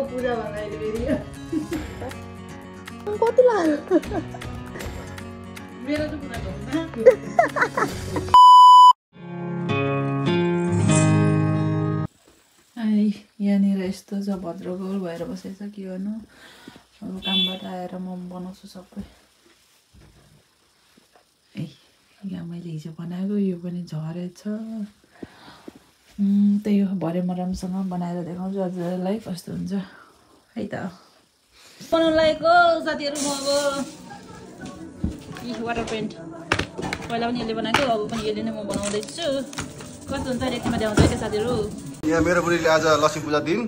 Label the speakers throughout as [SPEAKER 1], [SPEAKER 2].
[SPEAKER 1] पूजा भन्दा अहिले फेरि
[SPEAKER 2] कति लाग्यो
[SPEAKER 1] मेरो त पूजा यहाँनिर यस्तो छ भद्रगोल भएर बसेछ के गर्नु अब कामबाट आएर म बनाउँछु सबै यहाँ मैले हिजो बनाएको यो पनि झरेछ त्यही हो भरे म राम्रोसँग बनाएर देखाउँछु हजुरहरूलाई कस्तो हुन्छ है त बनाउनु लागेको साथीहरू म अब वाटर पेन्ट पहिला पनि यसले बनाएको अब पनि यसले नै म बनाउँदैछु कस्तो हुन्छ रेक्सीमा देखाउँछ क्या साथीहरू
[SPEAKER 3] यहाँ मेरो बुढीले आज लक्ष्मी पूजा दिन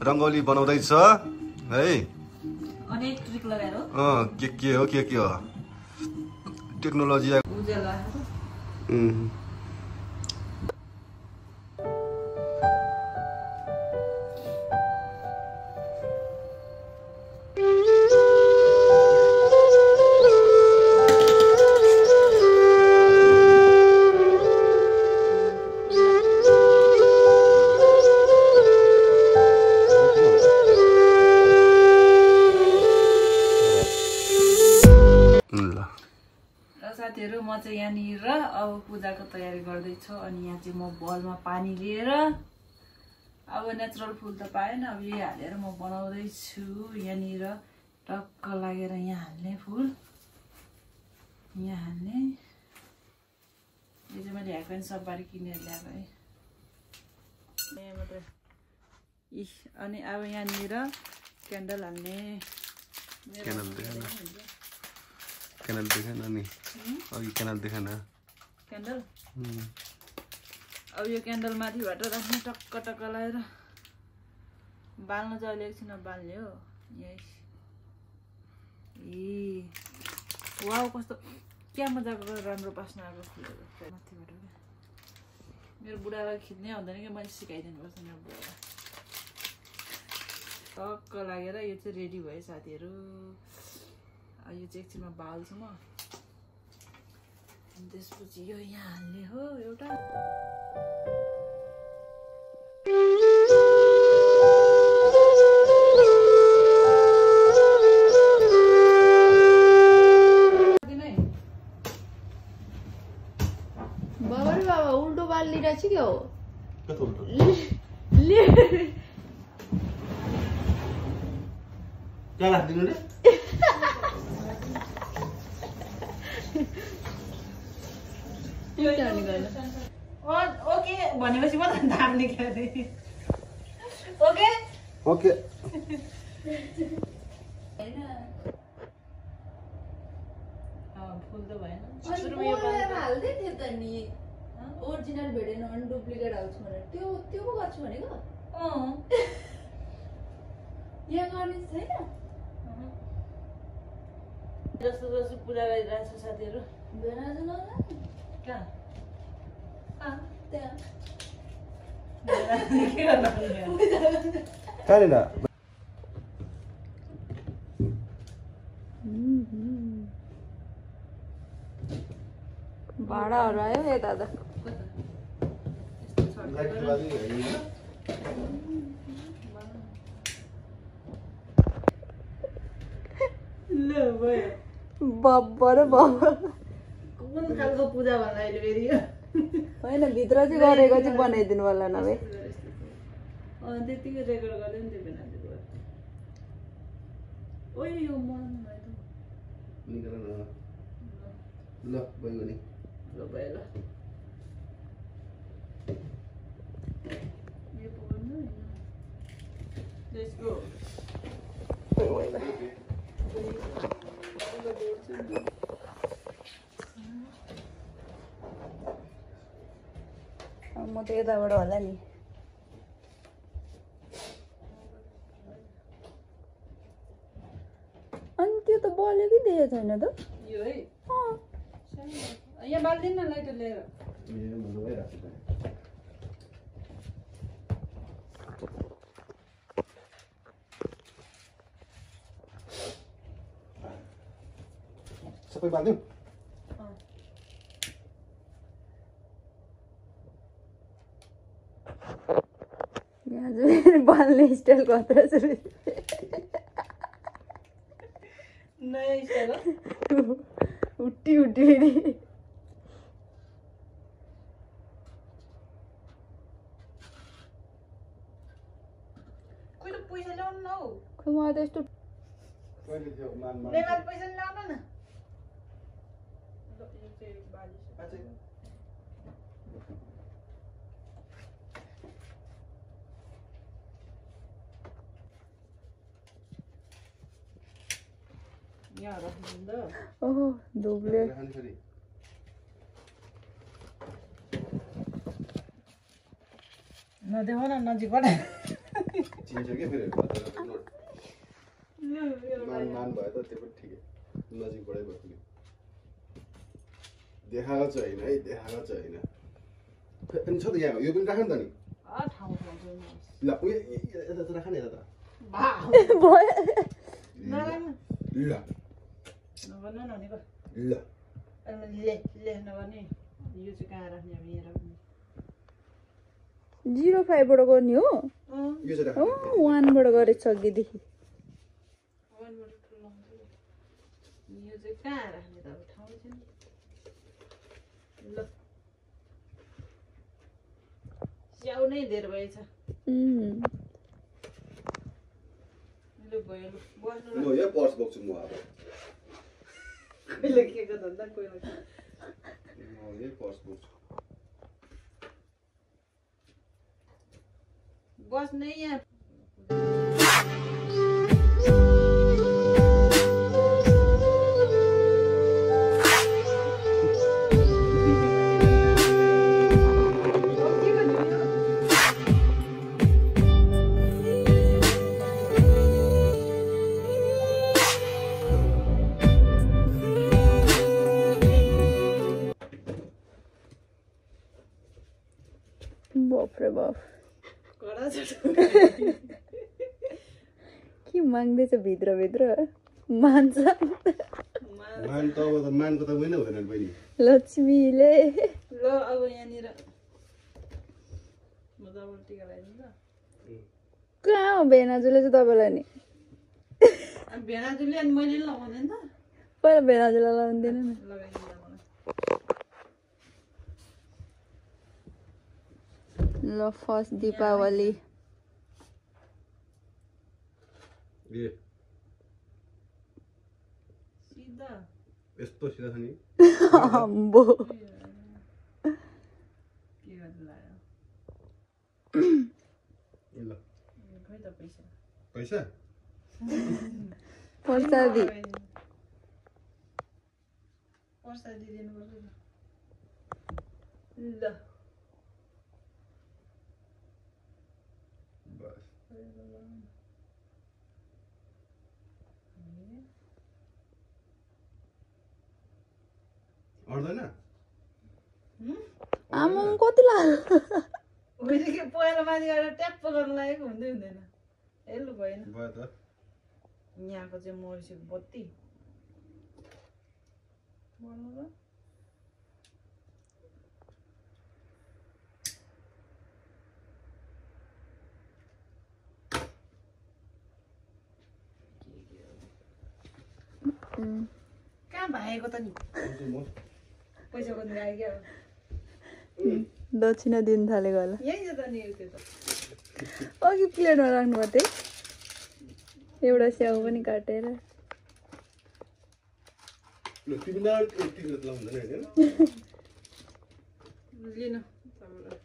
[SPEAKER 3] रङ्गोली बनाउँदैछ है
[SPEAKER 1] अनेक ट्रिक लगाएर
[SPEAKER 3] के हो टेक्नोलोजी
[SPEAKER 1] उज्यालो साथीहरू म चाहिँ यहाँनिर अब पूजाको तयारी गर्दैछु अनि यहाँ चाहिँ म बलमा पानी लिएर अब नेचुरल फुल त पाएन अब यही हालेर म बनाउँदैछु यहाँनिर टक्क लागेर यहाँ हाल्ने फुल यहाँ हाल्ने यो चाहिँ मैले ह्याक एन्ड सपबारी किनेर ल्याएको है यहाँ मात्र अनि अब यहाँनिर क्यान्डल हाल्ने
[SPEAKER 3] क्यानल देखेन नि अघि क्यानल देखेन
[SPEAKER 1] क्यान्डल अब यो क्यान्डल माथिबाट राख्ने टक्क टक्क लगाएर बाल्नु चाहिँ अहिले एकछिन बाल्ने हो यस ए वाउ कस्तो क्या मजाको राम्रो बास्ना आएको फुलहरू माथिबाट मेरो बुढालाई खिच्नै आउँदैन कि मैले सिकाइदिनु पर्छ मेरो बुढालाई टक्क लागेर यो चाहिँ रेडी भयो साथीहरू यो चाहिँ एकछिनमा बाल्छु म अनि त्यसपछि यो यहाँ हाल्ने हो एउटा
[SPEAKER 2] बाबा रे बाबा उल्टो बाल लिइरहेछ कि हो
[SPEAKER 3] क्या राखिदिनु रे
[SPEAKER 1] ओके भनेपछि म त धाम्ने क्या ओके
[SPEAKER 3] ओके
[SPEAKER 1] फुल त भएन
[SPEAKER 2] हाल्दै थियो त नि ओरिजिनल भेटेन अनि डुप्लिकेट हाल्छु भनेर त्यो त्यो पो गर्छु भनेको यहाँ गर्ने छैन
[SPEAKER 1] जस्तो जस्तो पूजा गरिरहेको छ साथीहरू कहाँ
[SPEAKER 3] कहाँनिर
[SPEAKER 2] भाडाहरू आयो यता त बब्बर
[SPEAKER 1] कुन खालको पूजा भन्दा अहिले फेरि
[SPEAKER 2] होइन भित्र चाहिँ गरेको चाहिँ बनाइदिनु होला नभए
[SPEAKER 1] त्यतिकै रेकर्ड गर्दै नि त्यो बेला ओ यो मन
[SPEAKER 3] ल भयो नि
[SPEAKER 1] ल भयो ल यो पकाउनु लेट्स गो
[SPEAKER 2] म त यताबाट होला नि अनि त्यो त बल्यो कि देखेको छैन त
[SPEAKER 1] यो है यहाँ बाल्दिन न लाइटर लिएर
[SPEAKER 3] सबै बाल्दिउँ
[SPEAKER 2] यहाँ चाहिँ बाल्ने स्टाइल कत्रो छ
[SPEAKER 1] नयाँ स्टाइल हो
[SPEAKER 2] उट्टी फेरि
[SPEAKER 1] कोही त पैसा ल्याउनु न हौ
[SPEAKER 2] खै मलाई त यस्तो
[SPEAKER 1] नेपाल पैसा ल्याउनु न यहाँ राख्नु
[SPEAKER 2] ओहो धुब्ले
[SPEAKER 1] नदेऊ न नजिकबाट
[SPEAKER 3] चिन्छ के फेरि मान भयो त त्यो पनि ठिकै नजिकबाटै भयो पनि देखाएको चाहिँ होइन है देखाएको चाहिँ होइन अनि छ त यहाँ यो पनि राख नि त नि ल उयो यता त राख न यता ल
[SPEAKER 1] नगर्नु भनेको
[SPEAKER 3] ल
[SPEAKER 1] ले नगर्ने यो चाहिँ कहाँ राख्ने अब यहाँ राख्ने
[SPEAKER 2] 05 बाट गर्ने हो
[SPEAKER 3] यो चाहिँ राख
[SPEAKER 2] 1 बाट गरेछ अघिदेखि
[SPEAKER 1] यो चाहिँ कहाँ राख्ने त अब ठाउँ छैन ल स्याउ नै धेरै भएछ लु भयो लु बस्नु
[SPEAKER 3] म यहाँ पर्स बोक्छु म अब
[SPEAKER 1] कहिले के धन्दा कोही
[SPEAKER 3] म यही पर्स बोक्छु
[SPEAKER 1] बस्नै यहाँ
[SPEAKER 2] बाफ रे बाफ के माग्दैछ भित्रभित्र मान्छ
[SPEAKER 3] मान त अब त मानको त उयो नै हुँदैन बहिनी
[SPEAKER 2] लक्ष्मीले
[SPEAKER 1] ल अब यहाँनिर म त अब टिका लगाइदिनु
[SPEAKER 2] कहाँ हो भेनाजुले चाहिँ तपाईँलाई नि
[SPEAKER 1] अब भेनाजुले अनि मैले नि लगाउँदैन त
[SPEAKER 2] पहिला भेनाजुलाई लगाउँदैन न
[SPEAKER 1] लगाइदिनु मलाई
[SPEAKER 2] ल फर्स्ट दीपावली
[SPEAKER 3] ए
[SPEAKER 1] सिधा
[SPEAKER 3] यस्तो सिधा छ नि
[SPEAKER 2] अम्बो
[SPEAKER 1] के गर्नु लाग्यो
[SPEAKER 3] ल
[SPEAKER 1] खै त पैसा
[SPEAKER 3] पैसा
[SPEAKER 2] प्रसादी
[SPEAKER 1] प्रसादी दिनुपर्छ ल
[SPEAKER 3] बस अर्दैन
[SPEAKER 2] आमा कति लाग्यो
[SPEAKER 1] मैले के पहिला माथि गएर ट्याप्प गर्नु लागेको हुँदै हुँदैन ए लु भएन
[SPEAKER 3] भयो त
[SPEAKER 1] यहाँको चाहिँ मरिसेको बत्ती बोल्नु ल कहाँ भागेको त नि पैसा खोज्नु गयो क्या
[SPEAKER 2] दक्षिणा दिन थालेको होला
[SPEAKER 1] यही छ त नि त्यो त
[SPEAKER 2] अघि प्लेटमा राख्नु पर्थे एउटा स्याउ पनि काटेर
[SPEAKER 3] ल तिमी न तिम्रो त लाउँदैन हैन
[SPEAKER 1] लिनु तपाईँलाई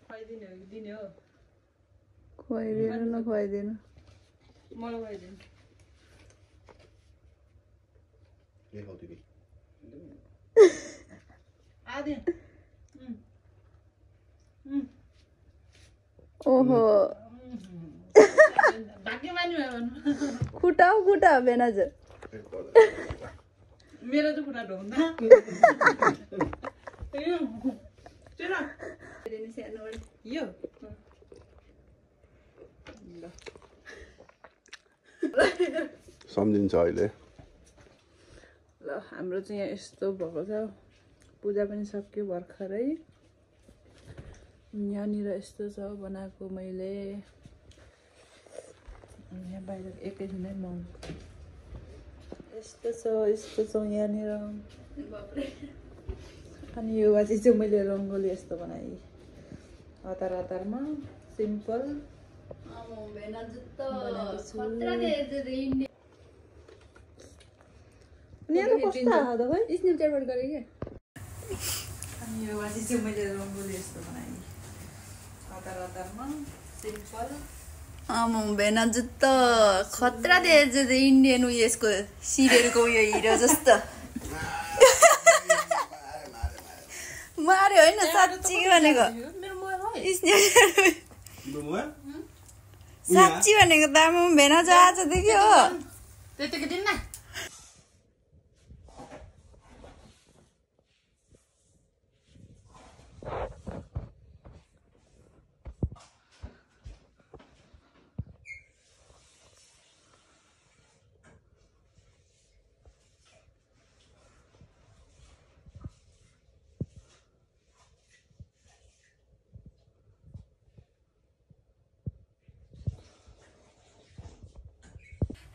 [SPEAKER 1] खुवाइदिने हो कि दिने हो
[SPEAKER 2] खुवाइदिनु नखुवाइदिनु
[SPEAKER 1] मलाई खुवाइदिनु
[SPEAKER 3] के खाऊ तिमी
[SPEAKER 1] आदि
[SPEAKER 2] ओहो
[SPEAKER 1] भाग्य मान्नु भयो भन्नु
[SPEAKER 2] खुट्टा हो खुट्टा बेनाजु
[SPEAKER 1] मेरो चाहिँ खुट्टा ढोक्दा यो
[SPEAKER 3] सम्झिन्छ अहिले
[SPEAKER 1] ल हाम्रो चाहिँ यहाँ यस्तो भएको छ पूजा पनि सक्यो भर्खरै यहाँनिर यस्तो छ बनाएको मैले। यहाँ बाहिर एकैछिनै म यस्तो छ यहाँनिर। अनि यो बाजी चाहिँ मैले रङ्गोली यस्तो बनाएँ हतारमा सिम्पल।
[SPEAKER 2] स्न्यापच्याटबाट गरेँ क्या।
[SPEAKER 1] अनि यो बाजी चाहिँ मैले रङ्गोली यस्तो बनाएँ हतारमा सिम्पल।
[SPEAKER 2] भेना जुत्ता खतरा देखेछ इन्डियन उयसको सिरियलको उयो हिरो जस्तो। मार्यो होइन साँच्ची भनेको। साँच्ची भनेको त आमा भेना चाहिँ आज देख्यो हो।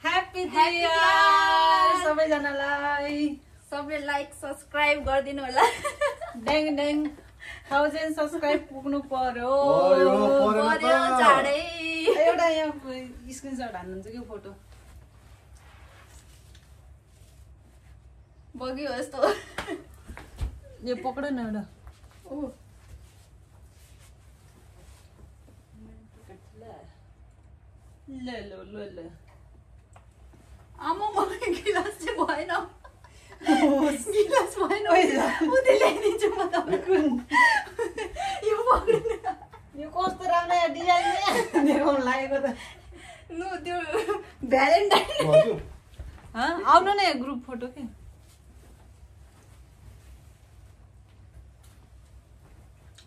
[SPEAKER 1] ह्याप्पी न्यु सबैजनालाई।
[SPEAKER 2] सबले लाइक सब्सक्राइब गरिदिनु होला।
[SPEAKER 1] ड्याङ 1000 सब्सक्राइब पुग्नु पर्यो।
[SPEAKER 2] चाँडै
[SPEAKER 1] एउटा यहाँ स्क्रिनसट हान्नुहुन्छ कि फोटो
[SPEAKER 2] बग्यो यस्तो।
[SPEAKER 1] यो पक्ड न एउटा। ल
[SPEAKER 2] आमा गिलास चाहिँ भएन। गिलास भएन। उतै ल्याइदिन्छु म तपाईँको। यो
[SPEAKER 1] कस्तो राम्रो डिजाइन देखाउनु लागेको त।
[SPEAKER 2] नु त्यो भ्यालेन्टाइन
[SPEAKER 1] आउनु न ग्रुप फोटो के।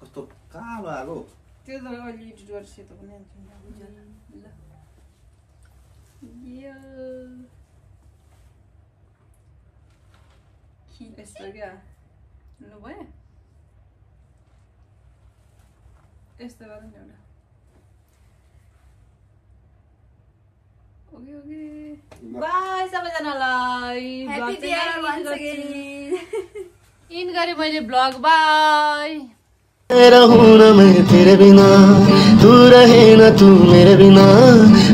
[SPEAKER 3] कस्तो कालो आगो
[SPEAKER 1] त्यो त अहिले एडिट गरेर सेतो पनि हाल्छु ल।
[SPEAKER 2] यो
[SPEAKER 1] यस्तो क्या लु भयो यस्तो गर नि एउटा। ओके बाई सबैजनालाई। इन गरेँ मैले ब्लग। बाई।
[SPEAKER 4] रहूं न मैं तेरे बिना, तू रहे न तू मेरे बिना,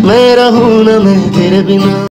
[SPEAKER 4] मैं रहूं न मैं तेरे बिना।